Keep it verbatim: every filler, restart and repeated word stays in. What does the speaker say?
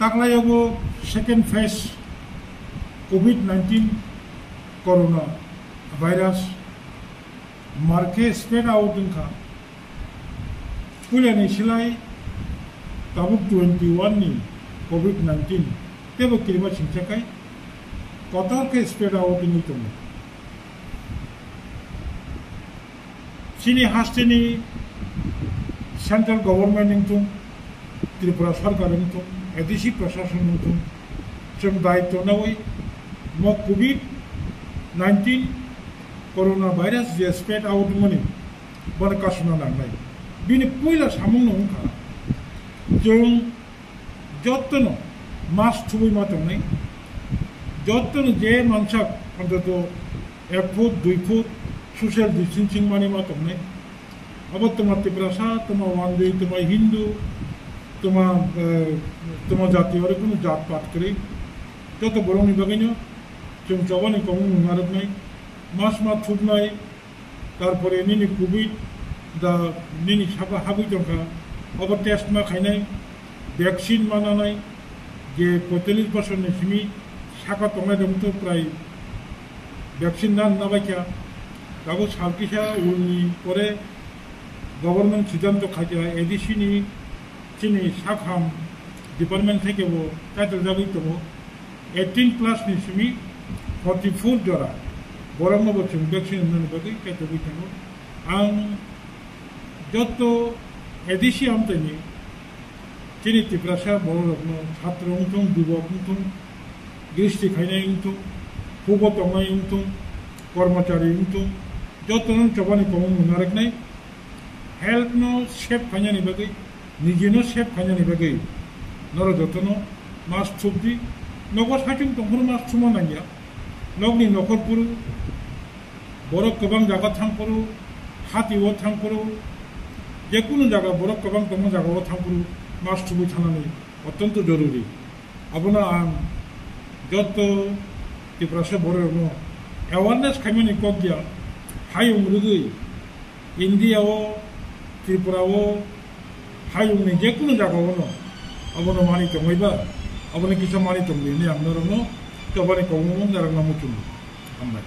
Taklayogo second phase covid nineteen corona virus marke spread out wngkha. Puilani silai tabuk twenty one ni covid nineteen tebo kirima singchakai kotor khe spread out wngwi tongo. Chini hasteni central government wngthung, Tripura sarkar wngthung, A D C prashasan wngthung, chwng daityo nawi mo covid nineteen corona virus je spread out mani bono kasuna nangnai. Bini puila samungno wngkha, chwng jottono mask thubui ma tongnai, jottono je mansak antoto ek foot, dui foot social distancing mani ma tongnai. Abo toma Tiprasa, toma Wangwi, toma Hindu, toma, eh, toma jati, oro kunu jat pat kwrwi. Joto borokni bagwino chwng chobani kongmung narwknai, mask ma thubnai, tarpore nini covid da nini saka habwi tongkha, obo test ma khainai, vaccine ma nanai, je poitallis bosorni simi saka tongnai rok to prai vaccine nan nabaikha. Tabuk sal kisa ulni pore government siddhanto khaikha, A D C ni chini sakham department theke bo kaitor jagwi tongo. Eighteen plus ni simi forty four jora borokno bo chwng vaccine rwnani bagwi kaitogwi tongo. Ang joto A D C amchaini chini Tiprasa bororokno, chhatro wngthung, jubok wngthung, gristi khainai wngthung, hugo tongnai wngthung, kormochari wngthung, jotono chobani kongmung narwknai. Health no save khainani bagwi, nijino save khainani bagwi norok jotono mask thubdi. Nogo saichung tongphuru mask thuma nangya. Nokni nokhor phuru, borok kwbang jaga thangphuru, hati o thangphuru, jekunu jaga borok kwbang tongma jaga o thangphuru mask thubui thanani ottonto joruri. Abono ang joto Tiprasa bororokno awareness khaimani kok ya, hayung rwgwi India o, Tripura o, hayungni jekunu jaga o no abono mani tongwi ba, abono kisa mani tongdi hinwi ang norokno chobani kongmung narwkna muchungo. Hambai.